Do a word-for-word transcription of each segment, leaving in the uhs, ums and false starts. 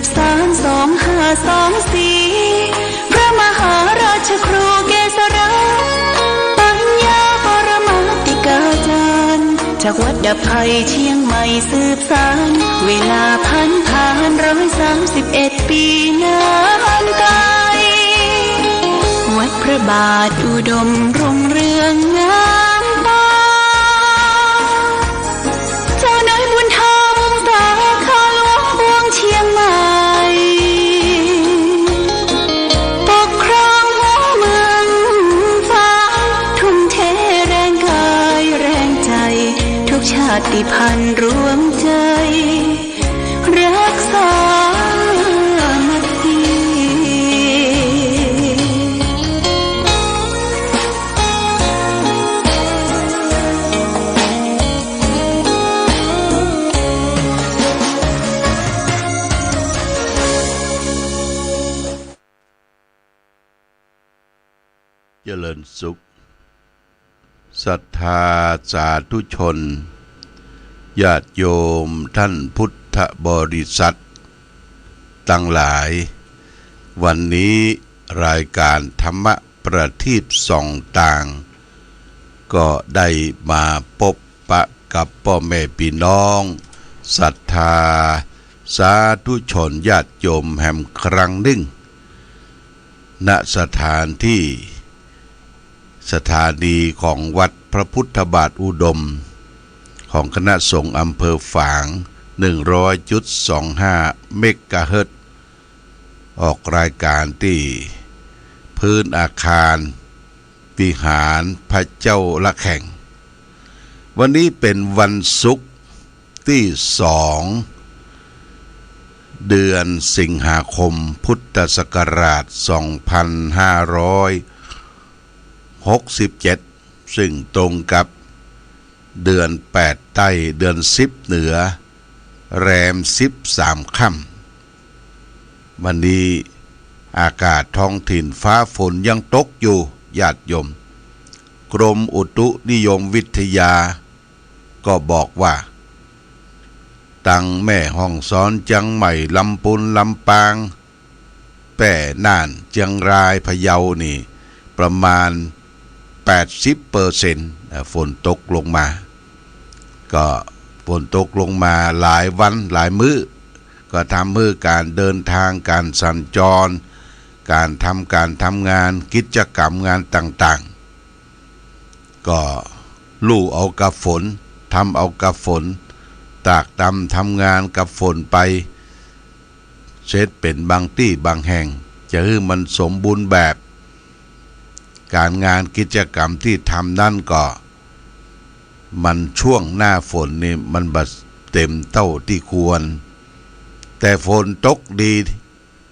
บสานสองห้าสองสี่ พระมหาราชครูเกษรา ปัญญาปรมาติกาจารย์ จากวัดดับภัยเชียงใหม่สืบสาน เวลาผันผ่านร้อยสามสิบเอ็ดปีนานไกล วัดพระบาทอุดมรุ่งเรืองงามตา เจ้านายบุญธรรมสาขาหลวงปวงเชียงใหม่ ปกครองหัวเมืองฟ้า ทุ่มเทแรงกายแรงใจ ทุกชาติพันธุ์รวมใจ รักสามัคคี เจริญสุข ศรัทธาสาธุชน ญาติโยมท่านพุทธบริษัทตังหลาย วันนี้รายการธรรมประทีปส่องตาง ก็ได้มาปบปะกับป้อแม่ปี้น้อง ศรัทธาสาธุชนญาติโยมแหมครั้งนึ่ง ณ สถานที่ สถานีของวัดพระพุทธบาทอุดม ของคณะสงฆ์อำเภอฝาง หนึ่งร้อยจุดสองห้า เมกะเฮิรตซ์ ออกรายการตี้พื้นอาคารวิหารพระเจ้าละแข่ง วันนี้เป๋นวันศุกร์ ตี้สอง เดือนสิงหาคม พุทธศักราช สองพันห้าร้อยหกสิบเจ็ด ซึ่งตรงกับเดือนแปดใต้ เดือนสิบเหนือ แรมสิบสามค่ำ วันนี้อากาศท้องถิ่นฟ้าฝนยังตกอยู่ ญาติโยม กรมอุตุนิยมวิทยา ก็บอกว่า ตังแม่ฮ่องสอน เจียงใหม่ ลำปูน ลำปาง แป้ น่าน เจียงราย พะเยานี่ ประมาณแปดสิบเปอร์เซ็นต์ เอ่อ ฝนตกลงมา ก็ฝนตกลงมาหลายวันหลายมื้อ ก็ทำหื้อก๋านเดินตาง ก๋านสัญจร ก๋านทำ ก๋านทำงาน กิจกรรมงานต่างๆ ก็ลู่เอากับฝน ทำเอากับฝน ตากตำทำงานกับฝนไป เสร็จเป๋นบางตี้บางแห่ง จะหื้อมันสมบูรณ์แบบ ก๋านงานกิจกรรมตี้ทำนั้นก็ มันช่วงหน้าฝนนี่มันบ่เต๋มเต้าตี้ควร แต่ฝนตกดี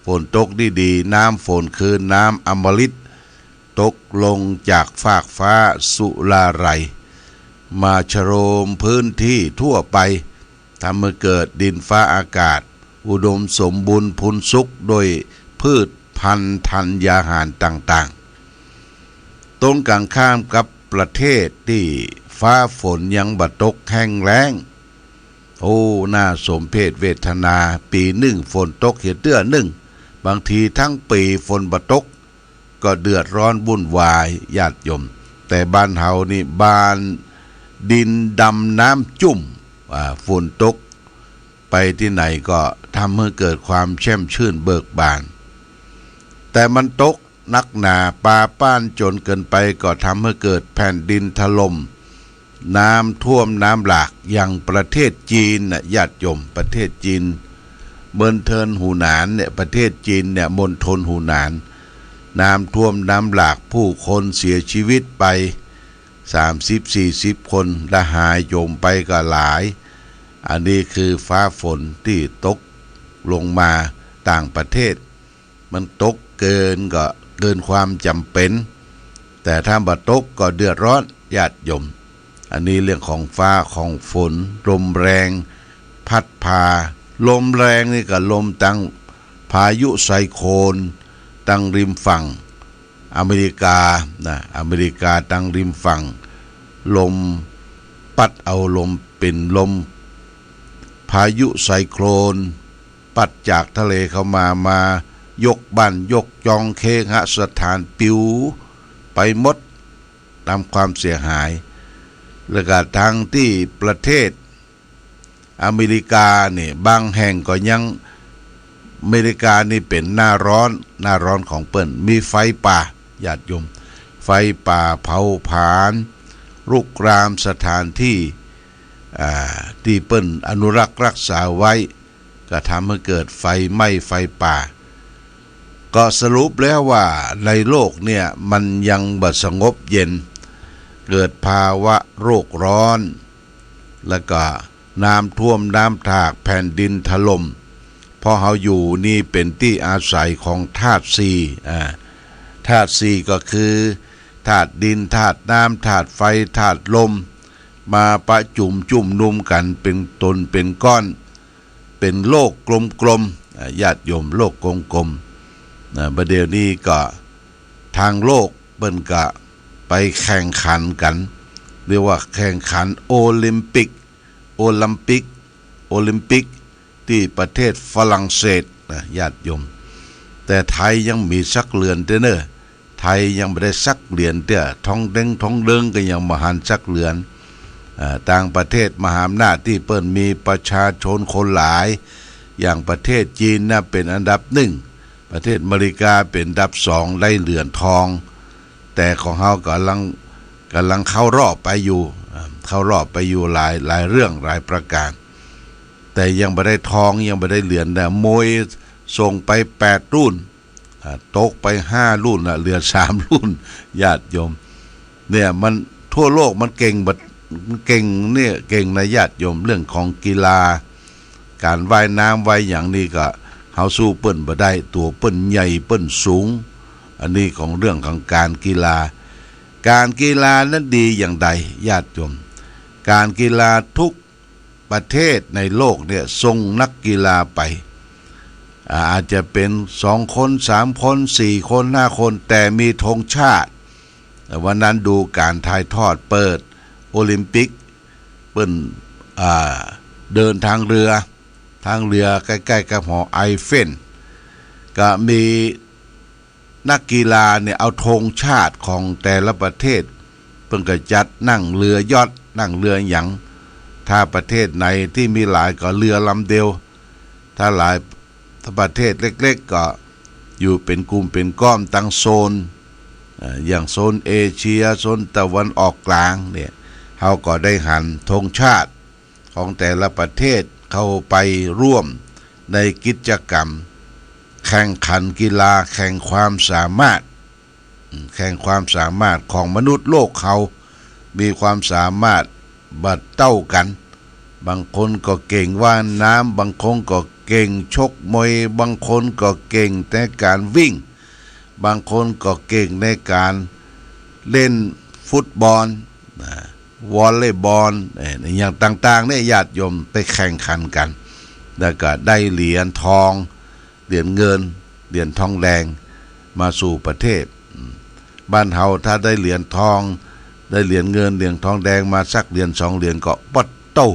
ฝนตกดีๆ น้ำฝนคือน้ำอมฤต ตกลงจากฟากฟ้าสุราลัย มาชโลมพื้นที่ทั่วไป ทำให้เกิดดินฟ้าอากาศ อุดมสมบูรณ์พูนสุขด้วยพืชพันธุ์ธัญญาหารต่างๆ ตรงกั๋นข้ามกับประเทศตี้ฟ้าฝนยังบ่ตก แห้งแล้ง โอ้ น่าสมเพชเวทนา ปี๋นึ่งฝนตกเหียเตื้อนึ่ง บางทีตึงปี๋ฝนบ่ตก ก็เดือดร้อนวุ่นวาย ญาติโยม แต่บ้านเฮานี่ บ้านดินดำน้ำจุ่ม อ่า ฝนตกไปตี้ไหนก็ทำหื้อเกิดความแช่มชื่นเบิกบาน แต่มันตกหนักหนาปาป้านจ๋นเกินไป ก็ทำหื้อเกิดแผ่นดินถล่ม น้ำท่วมน้ำหลาก อย่างประเทศจีนน่ะ ญาติโยม ประเทศจีน เมินเทินหูหนานเนี่ย ประเทศจีนเนี่ย มณฑลหูหนาน น้ำท่วมน้ำหลาก ผู้คนเสียชีวิตไป สามสิบสี่สิบคน และหายโหยมไปก็หลาย อันนี้คือฟ้าฝนตี้ตกลงมาต่างประเทศ มันตกเกินก็เกินความจ๋ำเป๋น แต่ถ้าบ่ตกก็เดือดร้อน ญาติโยม อันนี้เรื่องของฟ้าของฝน ลมแรงพัดพา ลมแรงนี่ก็ลมตังพายุไซโคลน ตังริมฝั่งอเมริกานะ อเมริกาตังริมฝั่ง ลมปั๊ดเอาลมเป๋นลมพายุไซโคลน ปัดจากทะเลเข้ามา มายกบ้านยกจอง เคหสถานปลิวไปหมด ต๋ามความเสียหาย แล้วก็ทั้งตี้ประเทศอเมริกานี่ บางแห่งก็ยัง อเมริกานี่เป๋นหน้าฮ้อน หน้าฮ้อนของเปิ้น มีไฟป่า ญาติโยม ไฟป่าเผาผลาญ รุกรานสถานที่ อ่า ตี้เปิ้นอนุรักษ์รักษาไว้ ก็ทำให้เกิดไฟไหม้ไฟป่า ก็สรุปแล้วว่าในโลกเนี่ยมันยังบ่สงบเย็น เกิดภาวะโลกฮ้อน แล้วก็น้ำท่วมน้ำถาก แผ่นดินถล่ม เพราะเฮาอยู่นี่เป๋นตี้อาศัยของธาตุสี่ อ่า ธาตุสี่ก็คือธาตุดิน ธาตุน้ำ ธาตุไฟ ธาตุลม มาประจุมจุ่มนุมกั๋นเป๋นต๋นเป๋นก้อน เป๋นโลกกลมๆ อ่า ญาติโยม โลกกลมๆ นะ บ่าเดี่ยวนี้ก็ทางโลกเปิ้นก็ไปแข่งขันกั๋น เรียกว่าแข่งขันโอลิมปิก โอลิมปิก โอลิมปิก ตี้ประเทศฝรั่งเศสนะ ญาติโยม แต่ไทยยังบ่มีสักเหรียญเตื้อเน่อ ไทยยังบ่ได้สักเหรียญเตื้อ ทองเด้งทองเดิงก็ยังบ่หันสักเหรียญ อ่า ต่างประเทศมหาอำนาจตี้เปิ้นมีประชาชนคนหลาย อย่างประเทศจีนนะเป๋นอันดับหนึ่ง ประเทศอเมริกาเป๋นอันดับสอง ได้เหรียญทอง แต่ของเฮาก่ำลัง ก่ำลังเข้ารอบไปอยู่ อ่า เข้ารอบไปอยู่หลาย หลายเรื่องหลายประก๋าน แต่ยังบ่ได้ทอง ยังบ่ได้เหรียญนะ มวยส่งไปแปดรุ่น อ่า ตกไปห้ารุ่นละ เหลือสามรุ่น ญาติโยม เนี่ยมันทั่วโลกมันเก่งบัด มันเก่งเนี่ย เก่งนะญาติโยม เรื่องของกีฬา ก๋านว่ายน้ำว่ายหยังนี่ก็เฮาสู้เปิ้นบ่ได้ ตั๋วเปิ้นใหญ่เปิ้นสูง อันนี้ของเรื่องของก๋านกีฬา ก๋านกีฬานั้นดีอย่างใดญาติโยม ก๋านกีฬาทุก ประเทศในโลกเนี่ยส่งนักกีฬาไป อ่า อาจจะเป๋นสองคน สามคน สี่คน ห้าคน แต่มีธงชาติ วันนั้นดูก๋านถ่ายทอดเปิดโอลิมปิก เปิ้น อ่า เดินทางเรือ ทางเรือใก้ๆ กับหอไอเฟล ก็มี นักกีฬาเนี่ยเอาธงชาติของแต่ละประเทศ เปิ้นก็จัดนั่งเรือยอชต์ นั่งเรือหยัง ถ้าประเทศไหนตี้มีหลายก็เรือลำเดียว ถ้าหลาย ถ้าประเทศเล็กๆ ก็อยู่เป๋นกลุ่มเป๋นก้อนตางโซน เอ่อ อย่างโซนเอเชีย โซนตะวันออกกลางเนี่ย เฮาก็ได้หันธงชาติ ของแต่ละประเทศเข้าไปร่วมในกิจกรรมแข่งขันกีฬา แข่งความสามารถ แข่งความสามารถของมนุษย์โลกเขา มีความสามารถบ่เต้ากั๋น บางคนก็เก่งว่ายน้ำ บางคนก็เก่งชกมวย บางคนก็เก่งในก๋านวิ่ง บางคนก็เก่งในก๋านเล่นฟุตบอล นะ วอลเลย์บอล เอ่อ อย่างต่างๆ เนี่ย ญาติโยมไปแข่งขันกั๋น แล้วก็ได้เหรียญทอง เหรียญเงิน เหรียญทองแดง มาสู่ประเทศ อืม บ้านเฮาถ้าได้เหรียญทอง ได้เหรียญเงิน เหรียญทองแดงมาสักเหรียญสองเหรียญก็ป๊อดโต้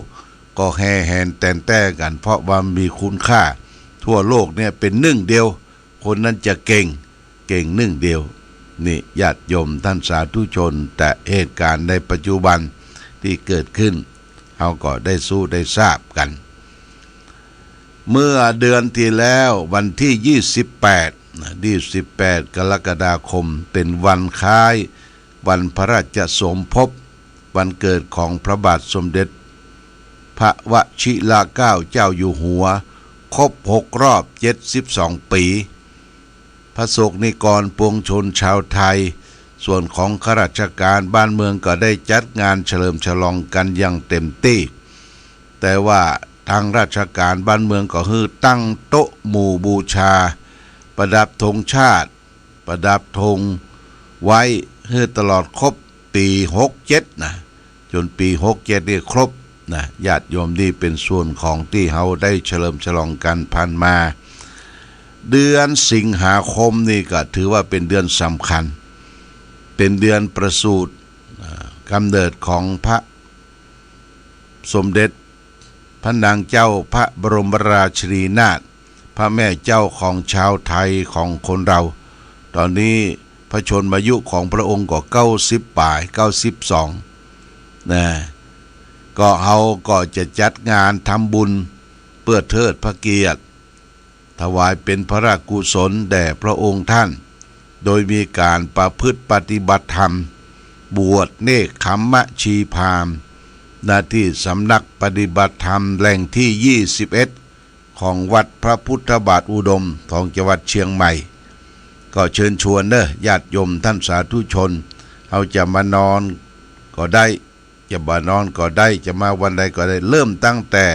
ก็แห่แหนแต๋นแต๊กั๋น เพราะว่ามีคุณค่า ทั่วโลกเนี่ยเป๋นนึ่งเดียว คนนั้นจะเก่ง เก่งนึ่งเดียว นี่ญาติโยมท่านสาธุชน แต่เหตุก๋ารณ์ในปัจจุบันตี้เกิดขึ้น เฮาก็ได้ฮู้ได้ทราบกั๋น เมื่อเดือนตี้แล้ววันตี้ยี่สิบแปด นะ ยี่สิบแปด กรกฎาคม เป๋นวันคล้ายวันพระราชสมภพ วันเกิดของพระบาทสมเด็จพระวชิรเกล้าเจ้าอยู่หัว ครบหกรอบเจ็ดสิบสองปี๋ พระสงฆ์นิกรปวงชนชาวไทย ส่วนของข้าราชก๋านบ้านเมืองก็ได้จัดงานเฉลิมฉลองกั๋นอย่างเต็มตี้ แต่ว่าตางราชก๋านบ้านเมืองก็หื้อตั้งโต๊ะหมู่บูชา ประดับธงชาติ ประดับธงไว้หื้อตลอดครบปี๋หกเจ็ดนะ จ๋นปี๋หกเจ็ดนี่ครบนะ ญาติโยม นี่เป๋นส่วนของตี้เฮาได้เฉลิมฉลองกั๋นผ่านมา เดือนสิงหาคมนี่ก็ถือว่าเป๋นเดือนสำคัญ เป๋นเดือนประสูติ อ่า กำเนิดของพระสมเด็จพระนางเจ้าพระบรมราชินีนาถ พระแม่เจ้าของชาวไทยของคนเรา ต๋อนนี้พระชนมายุของพระองค์ก็เก้าสิบป๋าย เก้าสิบสอง นะ ก็เฮาก็จะจัดงานทำบุญเปื้อเทิดพระเกียรติ ถวายเป๋นพระราชกุศลแด่พระองค์ท่าน โดยมีก๋านประพฤติปฏิบัติธรรม บวชเณกขัมมชีพราหมณ์ ณ ตี้สำนักปฏิบัติธรรมแหล่งตี้ยี่สิบเอ็ด ของวัดพระพุทธบาทอุดมของจังหวัดเชียงใหม่ ก็เชิญชวนเน้อ ญาติโยมท่านสาธุชน เฮาจะมานอนก็ได้ จะมานอนก็ได้ จะมาวันใดก็ได้ เริ่มตั้งแต่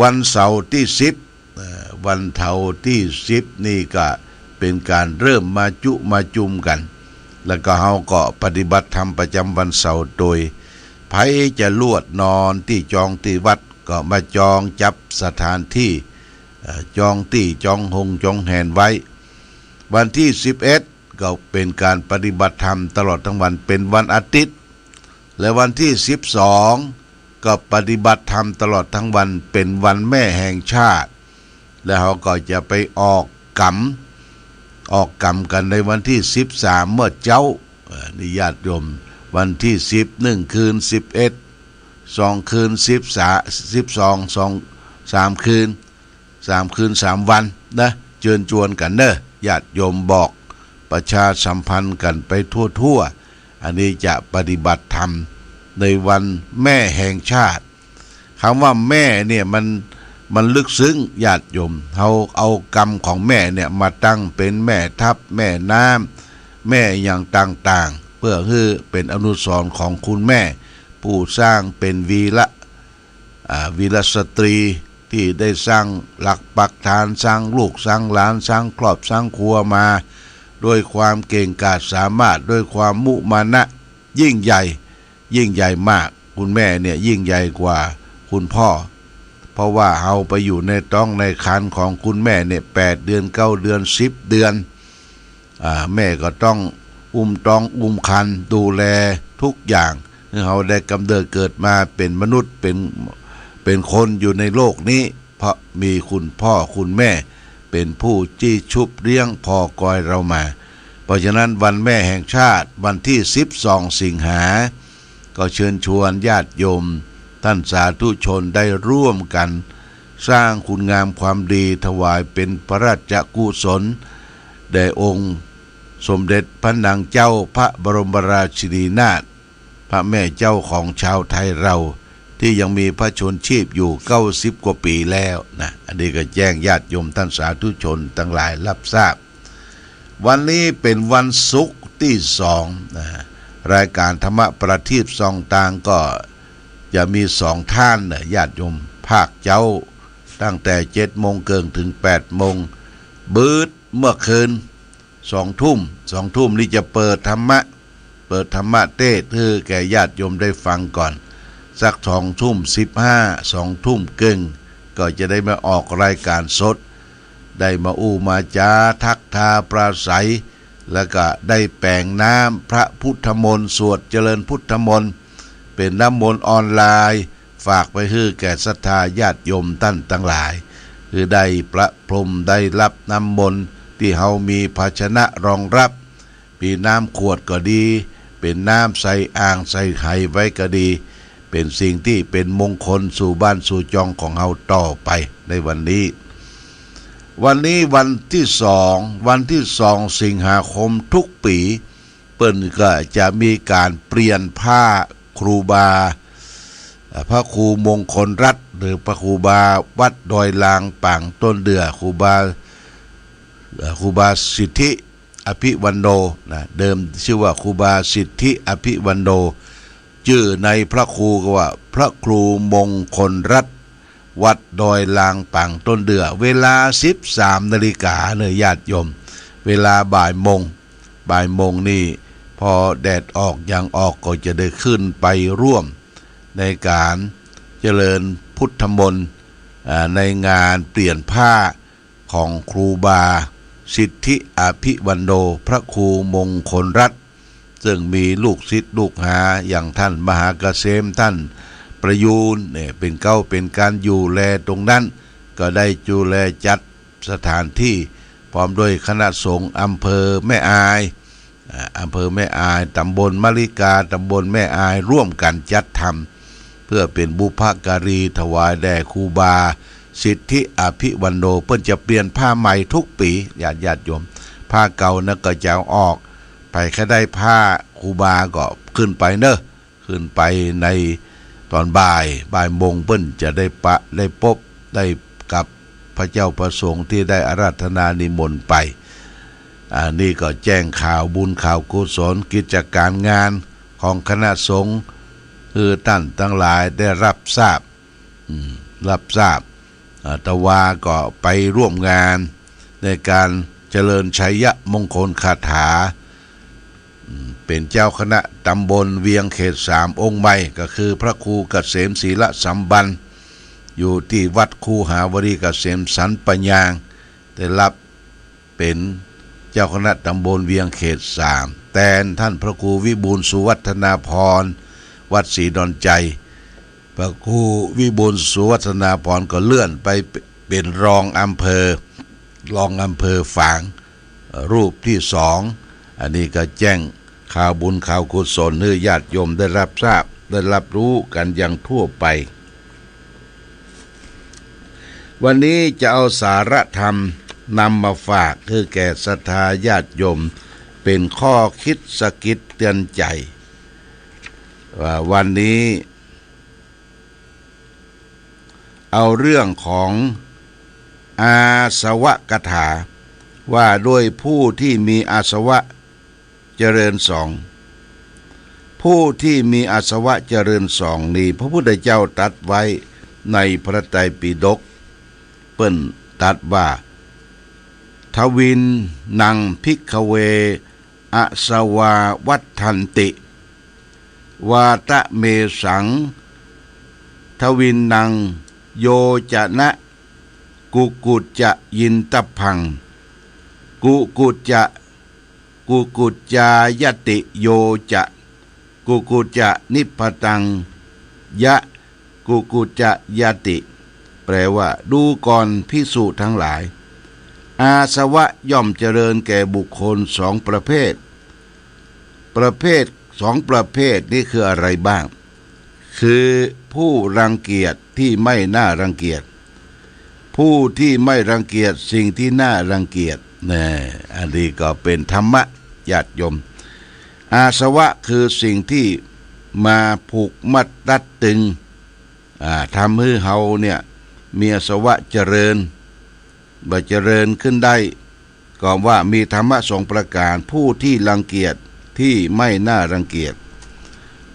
วันเสาร์ตี้สิบ เอ่อ วันเสาร์ตี้สิบนี่ก็เป๋นก๋านเริ่มมาจุมาจุมกั๋น แล้วก็เฮาก็ปฏิบัติธรรมประจำวันเสาร์ โดยใผจะลวดนอนตี้จองตี้วัด ก็มาจองจับสถานตี้ เอ่อ จองตี้ จองโฮง จองแฮนไว้ วันตี้สิบเอ็ด ก็เป๋นก๋านปฏิบัติธรรมตลอดตึงวัน เป๋นวันอาทิตย์ และวันตี้สิบสอง ก็ปฏิบัติธรรมตลอดตึงวัน เป๋นวันแม่แห่งชาติ แล้วเฮาก็จะไปออกก๋ำ ออกก๋ำกั๋นในวันตี้สิบสาม เมื่อเจ๊า เอ่อ นี่ญาติโยม วันตี้สิบ นึ่งคืน สิบเอ็ด สองคืน สิบสาม สิบสอง สอง สามคืน สามคืนสามวันนะ เจิญจวนกั๋นเน้อ ญาติโยม บอกประชาสัมพันธ์กั๋นไปทั่วๆ อันนี้จะปฏิบัติธรรมในวันแม่แห่งชาติ กำว่าแม่เนี่ยมัน มันลึกซึ้ง ญาติโยม เฮาเอากำของแม่เนี่ยมาตั้งเป๋นแม่ทัพ แม่น้ำ แม่อะหยังต่างๆ เปื้อหื้อเป๋นอนุสรณ์ของคุณแม่ ผู้สร้างเป๋นวีระ อ่า วีรสตรีตี้ได้สร้างหลักปักฐาน สร้างลูก สร้างหลาน สร้างครอบ สร้างครัวมา ด้วยความเก่งกาจสามารถ ด้วยความมุมานะ ยิ่งใหญ่ ยิ่งใหญ่มาก คุณแม่เนี่ยยิ่งใหญ่กว่าคุณพ่อ เพราะว่าเฮาไปอยู่ในต๊องในครรภ์ของคุณแม่เนี่ย แปดเดือน เก้าเดือน สิบเดือน อ่า แม่ก็ต้องอุ้มต๊องอุ้มครรภ์ ดูแลทุกอย่าง หื้อเฮาได้กำเนิดเกิดมาเป๋นมนุษย์ เป๋น เป๋นคนอยู่ในโลกนี้ เพราะมีคุณพ่อคุณแม่เป๋นผู้ตี้ชุบเลี้ยงผ่อกอยเฮามา เพราะฉะนั้นวันแม่แห่งชาติวันตี้สิบสองสิงหา ก็เชิญชวนญาติโยมท่านสาธุชนได้ร่วมกั๋นสร้างคุณงามความดีถวายเป๋นพระราชกุศลแด่องค์สมเด็จพระนางเจ้าพระบรมราชินีนาถ พระแม่เจ้าของชาวไทยเรา ตี้ยังมีพระชนม์ชีพอยู่เก้าสิบกว่าปี๋แล้วนะ อันนี้ก็แจ้งญาติโยมท่านสาธุชนตังหลายฮับทราบ วันนี้เป๋นวันศุกร์ตี้สองนะ รายก๋านธรรมะประทีปส่องตางก็จะมีสองท่านนะ ญาติโยม ภาคเจ๊า ตั้งแต่เจ็ดโมงเกิ่งเถิงแปดโมง บืดเมื่อคืน สองทุ่ม สองทุ่มนี่จะเปิดธรรมะ เปิดธรรมะเตสน์หื้อแก่ญาติโยมได้ฟังก่อน สักสองทุ่มสิบห้า สองทุ่มเกิ่ง ก็จะได้มาออกรายก๋านสด ได้มาอู้มาจ๋า ทักทาปราศรัย แล้วก็ได้แป๋งน้ำพระพุทธมนต์ สวดเจริญพุทธมนต์ เป๋นน้ำมนต์ออนไลน์ ฝากไปหื้อแก่ศรัทธาญาติโยมต้านตังหลาย หื้อได้ประพรมได้ฮับน้ำมนต์ ตี้เฮามีภาชนะรองฮับ มีน้ำขวดก็ดี เป๋นน้ำใส่อ่างใส่ไหไว้ก็ดี เป๋นสิ่งตี้เป๋นมงคลสู่บ้านสู่จองของเฮาต่อไปในวันนี้ วันนี้วันตี้สอง วันตี้สองสิงหาคมทุกปี๋ เปิ้นก็จะมีก๋านเปลี่ยนผ้าครูบา เอ่อ พระครูมงคลรัตน์ หรือพระครูบาวัดดอยลางป่างต้นเดื่อ ครูบา เอ่อ ครูบาสิทธิอภิวันโน นะ เดิมจื้อว่าครูบาสิทธิอภิวันโน จื้อในพระครูก็ว่าพระครูมงคลรัตน์ วัดดอยลางป่างต้นเดื่อ เวลาสิบสามนาฬิกาเน่อญาติโยม เวลาบ่ายโมง บ่ายโมงนี่ พอแดดออกหยังออกก็จะได้ขึ้นไปร่วมในก๋านเจริญพุทธมนต์ อ่า ในงานเปลี่ยนผ้าของครูบาสิทธิอภิวันโน พระครูมงคลรัตน์ ซึ่งมีลูกศิษย์ลูกหาอย่างท่านมหาเกษม ท่านประยูรเนี่ย เป๋นเก๊าเป๋นกั๋นอยู่แลตรงนั้น ก็ได้ดูแลจัด สถานที่ พร้อมด้วยคณะสงฆ์อำเภอแม่อาย อ่า อำเภอแม่อาย ตำบลมะลิกา ตำบลแม่อาย ร่วมกั๋นจัดทำ เปื้อเป๋นบุพการีถวายแด่ครูบาสิทธิอภิวันโน เปิ้นจะเปลี่ยนผ้าใหม่ทุกปี๋ ญาติ ญาติโยม ผ้าเก่านั้นก็จะเอาออก ใผใค่ได้ผ้าครูบาก็ขึ้นไปเนาะ ขึ้นไปในต๋อนบ่าย บ่ายโมง เปิ้นจะได้ปะ ได้ปบ ได้กับพระเจ้าพระสงฆ์ตี้ได้อาราธนานิมนต์ไป อันนี้ก็แจ้งข่าวบุญข่าวกุศล กิจก๋านงานของคณะสงฆ์ หื้อต้านตังหลายได้ฮับทราบ อืม ฮับทราบ อาตมาก็ไปร่วมงานในก๋านเจริญชัยมงคลคาถา อืม เป๋นเจ้าคณะตำบลเวียงเขตสาม องค์ใหม่ ก็คือพระครูเกษมศีลสัมปัน อยู่ตี้วัดคูหาวรีเกษมสันปะยาง ได้ฮับเป๋นเจ้าคณะตำบลเวียงเขตสาม แตนต้านพระครูวิบูลย์สุวัฒนาภรณ์ วัดศรีดอนชัย พระครูวิบูลย์สุวัฒนาภรณ์ก็เลื่อนไปเป๋นรองอำเภอ รองอำเภอฝาง เอ่อ รูปตี้สอง อันนี้ก็แจ้งข่าวบุญข่าวกุศลหื้อญาติโยมได้ฮับทราบ ได้ฮับฮู้กั๋นอย่างทั่วไป วันนี้จะเอาสาระธรรมนำมาฝากหื้อแก่ศรัทธาญาติโยม เป๋นข้อคิดสะกิดเตือนใจ๋ ว่าวันนี้ เอาเรื่องของอาสวะคาถา ว่าด้วยผู้ที่มีอาสวะเจริญสอง ผู้ที่มีอาสวะเจริญสองนี้ พระพุทธเจ้าตรัสไว้ในพระไตรปิฎก เปิ้นตรัสว่า ทวินนัง ภิกขเว อาสวา วัฏฏันติ วาตะเมสัง ทวินนัง โยจะนะ กุกุจจะยินตัพพัง กุกุจจะ กุกุจจายะติ โยจะ กุกุจจะนิพพตัง ยะ กุกุจจะยะติ แปลว่า ดูก่อนภิกษุทั้งหลาย อาสวะย่อมเจริญแก่บุคคลสองประเภท ประเภท สองประเภทนี้คืออะไรบ้าง คือผู้รังเกียจที่ไม่น่ารังเกียจ ผู้ที่ไม่รังเกียจสิ่งที่น่ารังเกียจ แน่ อันนี้ก็เป๋นธรรมะ ญาติโยม อาสวะคือสิ่งที่มาผูกมัดรัดตึง อ่า ทำหื้อเฮาเนี่ย มีอาสวะเจริญ บ่เจริญขึ้นได้ ก็ว่ามีธรรมะสองประก๋าน ผู้ที่รังเกียจ ที่ไม่น่ารังเกียจ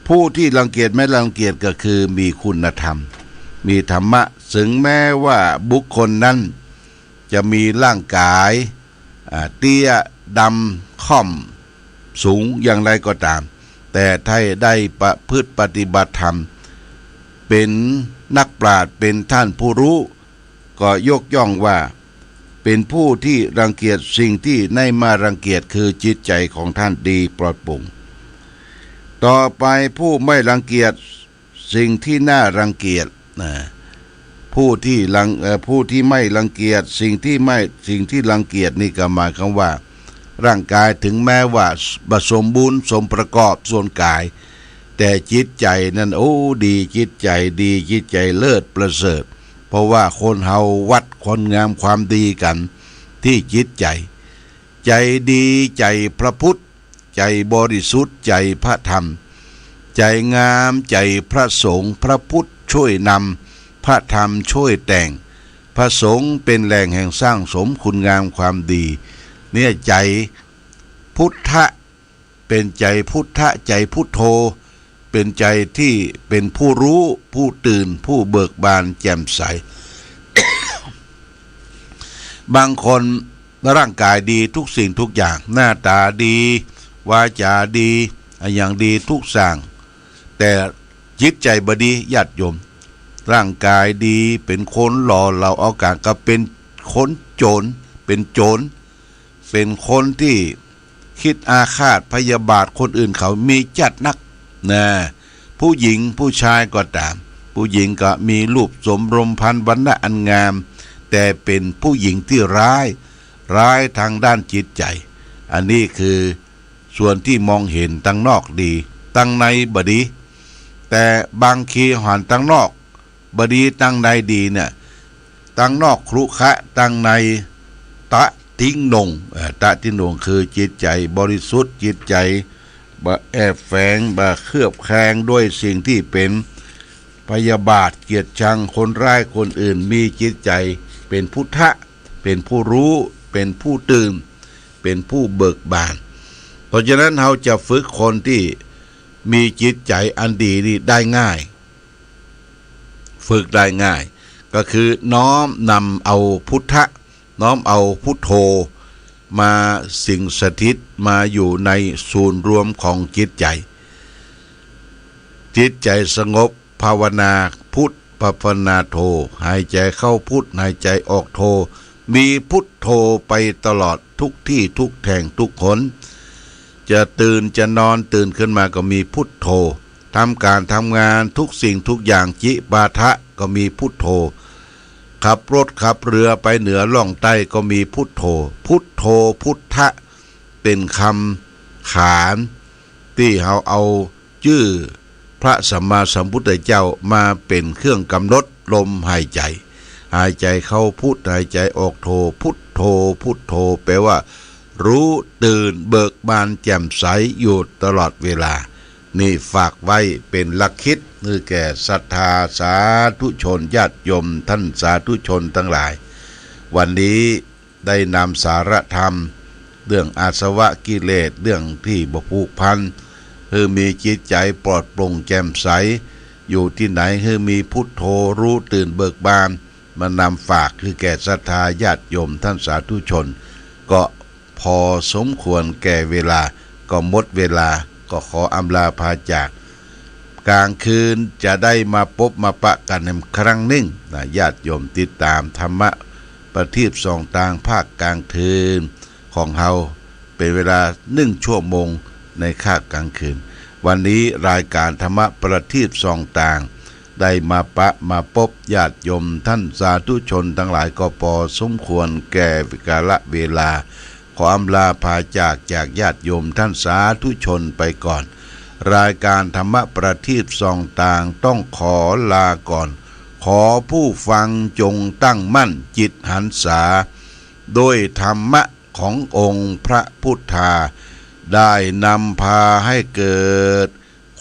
ผู้ที่รังเกียจไม่รังเกียจก็คือมีคุณธรรม มีธรรมะ ถึงแม้ว่าบุคคลนั้นจะมีร่างกาย อ่า เตี้ย ดำ ค่อม สูงอย่างไรก็ต๋าม แต่ถ้าได้ประพฤติปฏิบัติธรรม เป๋นนักปราชญ์ เป๋นต้านผู้ฮู้ ก็ยกย่องว่า เป๋นผู้ที่รังเกียจสิ่งที่ไม่น่ารังเกียจ คือจิตใจ๋ของต้านดีปลอดโปร่ง ต่อไปผู้ไม่รังเกียจสิ่งที่น่ารังเกียจ นะ ผู้ที่รัง เอ่อ ผู้ที่ไม่รังเกียจสิ่งที่ไม่ สิ่งที่รังเกียจนี่ก็หมายความว่า ร่างกายถึงแม้ว่าบ่สมบูรณ์สมประกอบส่วนกาย แต่จิตใจ๋นั้น โอ้ ดี จิตใจ๋ดี จิตใจ๋เลิศประเสริฐ เพราะว่าคนเฮาวัดคุณงามความดีกั๋นตี้จิตใจ๋ ใจ๋ดี ใจ๋พระพุทธ ใจ๋บริสุทธิ์ ใจ๋พระธรรม ใจ๋งาม ใจ๋พระสงฆ์ พระพุทธช่วยนำ พระธรรมช่วยแต่ง พระสงฆ์เป๋นแหล่งแห่งสร้างสมคุณงามความดี เนี่ยใจ๋พุทธะ เป๋นใจ๋พุทธะ ใจ๋พุทโธ เป๋นใจ๋ที่เป๋นผู้ฮู้ ผู้ตื่น ผู้เบิกบานแจ่มใส บางคนร่างกายดีทุกสิ่งทุกอย่าง หน้าต๋าดี วาจ๋าดี อะหยังดีทุกอย่าง แต่จิตใจ๋บ่ดี ญาติโยม ร่างกายดี เป๋นคนหล่อเหลาเอาก๋าน ก็เป๋นคนโจ๋ร เป๋นโจ๋ร เป๋นคนที่ คิดอาฆาตพยาบาทคนอื่นเขามีจัดนัก นะ ผู้หญิงผู้ชายก็ต๋าม ผู้หญิงก็มีรูปโสมรมพันธุ์วรรณะอันงาม แต่เป๋นผู้หญิงตี้ร้าย ร้ายตางด้านจิตใจ๋ อันนี้คือส่วนตี้มองหันตางนอกดี ตางในบ่ดี แต่บางทีหันตางนอกบ่ดี ตางในดีเนี่ย ตางนอกครุขระ ตางในตะติ๊งหน่ง เอ่อ ตะติ๊งหน่งคือจิตใจ๋บริสุทธิ์ จิตใจ๋บ่แอบแฝง บ่เคลือบแคลงด้วยสิ่งตี้เป๋นพยาบาท เกลียดชังคนร้ายคนอื่น มีจิตใจ๋เป๋นพุทธะ เป๋นผู้ฮู้ เป๋นผู้ตื่น เป๋นผู้เบิกบาน เพราะฉะนั้นเฮาจะฝึกคนตี้มีจิตใจ๋อันดีนี่ได้ง่าย ฝึกได้ง่าย ก็คือน้อมนำเอาพุทธะ น้อมเอาพุทโธมาสิงสถิต มาอยู่ในศูนย์รวมของจิตใจ๋ จิตใจ๋สงบ ภาวนาพุท ภาวนาโธ หายใจ๋เข้าพุท หายใจ๋ออกโธ มีพุทโธไปตลอดทุกตี้ทุกแห่งทุกหน จะตื่นจะนอน ตื่นขึ้นมาก็มีพุทโธ ทำก๋านทำงานทุกสิ่งทุกอย่าง จิปาถะก็มีพุทโธ ขับรถขับเฮือไปเหนือล่องใต้ก็มีพุทโธ พุทโธพุทธะ เป๋นกำขานตี้เฮาเอาจื้อพระสัมมาสัมพุทธเจ้ามาเป๋นเครื่องก๋ำหนดลมหายใจ๋ หายใจ๋เข้าพุท หายใจ๋ออกโธ พุทโธ พุทโธ แปลว่า ฮู้ตื่นเบิกบานแจ่มใสอยู่ตลอดเวลา นี่ฝากไว้เป๋นหลักคิดหื้อแก่ศรัทธาสาธุชนญาติโยมต้านสาธุชนตังหลาย วันนี้ได้นำสาระธรรมเรื่องอาสวะกิเลส เรื่องตี้บ่ผูกพัน หื้อมีจิตใจ๋ปลอดโปร่งแจ่มใส อยู่ตี้ไหนหื้อมีพุทโธฮู้ตื่นเบิกบาน มานำฝากหื้อแก่ศรัทธาญาติโยมต้านสาธุชน ก็พอสมควรแก่เวลา ก็หมดเวลา ก็ขออำลาพาจาก ก๋างคืนจะได้มาปบมาปะกั๋นอีกครั้งนึ่งนะ ญาติโยมติดต๋ามธรรมะประทีปส่องตางภาคก๋างคืนของเฮา เป๋นเวลานึ่งชั่วโมงในคาบก๋างคืน วันนี้รายก๋านธรรมะประทีปส่องตาง ได้มาปะมาปบญาติโยมต้านสาธุชนตังหลาย ก็พอสมควรแก่กาละเวลา ขออำลาพาจาก จากญาติโยมต้านสาธุชนไปก่อน รายก๋านธรรมะประทีปส่องตางต้องขอลาก่อน ขอผู้ฟังจงตั้งมั่นจิตหันษา ด้วยธรรมะขององค์พระพุทธา ได้นำพาให้เกิด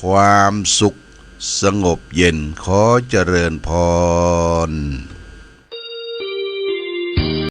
ความสุขสงบเย็น ขอเจริญพร